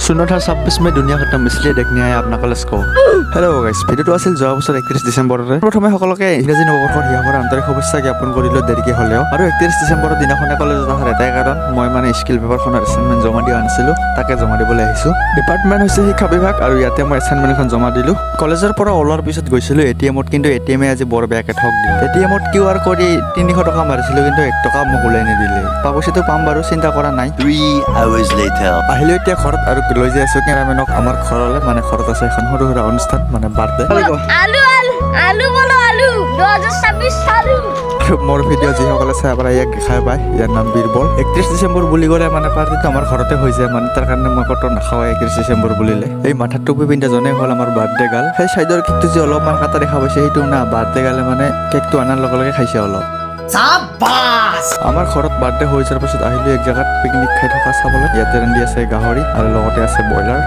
सुनो था 26 में दुनिया खत्म, इसलिए देखने आया अपना कॉलेज को। হেল্ল' গাইছ, ভিডিঅ'টো আছিল যোৱা বছৰ 31 ডিচেম্বৰৰে। প্ৰথমে সকলোকে ইংৰাজী নৱবৰ্ষৰ হিয়াভৰা আন্তৰিক শুভেচ্ছা জ্ঞাপন কৰিলোঁ, দেৰিকৈ হ'লেও। আৰু 31 ডিচেম্বৰৰ দিনাখনে কলেজত অহাৰ এটাই কাৰণ, মই মানে স্কিল পেপাৰখনৰ এছাইনমেণ্ট জমা দিয়া নাছিলোঁ, তাকে জমা দিবলৈ আহিছোঁ। ডিপাৰ্টমেণ্ট হৈছে শিক্ষা বিভাগ আৰু ইয়াতে মই এছাইনমেণ্টখন জমা দিলোঁ। কলেজৰ পৰা ওলোৱাৰ পিছত গৈছিলোঁ এ টি এমত, কিন্তু এ টি এমে আজি বৰ বেয়াকৈ ঠগ দিলে। এ টি এমত কিউ আৰ কৰি 300 টকা মাৰিছিলোঁ, কিন্তু 1 টকা মোক ওলাই নিদিলে। পইচাটো পাম বাৰু, চিন্তা কৰা নাই। 3 hours later. আহিলো এতিয়া ঘৰত আৰু লৈ যাই আছো কেমেৰামেনক আমাৰ ঘৰলৈ। মানে ঘৰত আছে এখন সৰু সুৰা অনুষ্ঠান, মানে বাৰ্থডে। আলু আলু আলু বলো আলু, 2026 আলু। আৰু মোৰ ভিডিঅ' যিসকলে চাই পায়, ইয়াক দেখাই পায়। ইয়াৰ নাম বীৰবল। 31 ডিচেম্বৰ বুলি ক'লে মানে পাৰ্টিটো আমাৰ ঘৰতে হৈ যায়, মানে তাৰ কাৰণে মই ক'তো নাখাওঁ 31 ডিচেম্বৰ বুলিলে। এই মাথাত টুপি পিন্ধাজনে হ'ল আমাৰ বাৰ্থডে গাৰ্ল। সেই চাইডৰ কেকটো যে অলপমান কাটা দেখা পাইছে, সেইটো না বাৰ্থডে গাৰ্লে মানে কেকটো অনাৰ লগে লগে খাইছে অলপ। আমাৰ ঘৰত বাৰ্থডে হৈ যোৱাৰ পাছত আহিলো এক জেগাত পিকনিক খাই থকা চাবলৈ। ইয়াতে ৰান্ধি আছে গাহৰি আৰু লগতে আছে ব্ৰইলাৰ।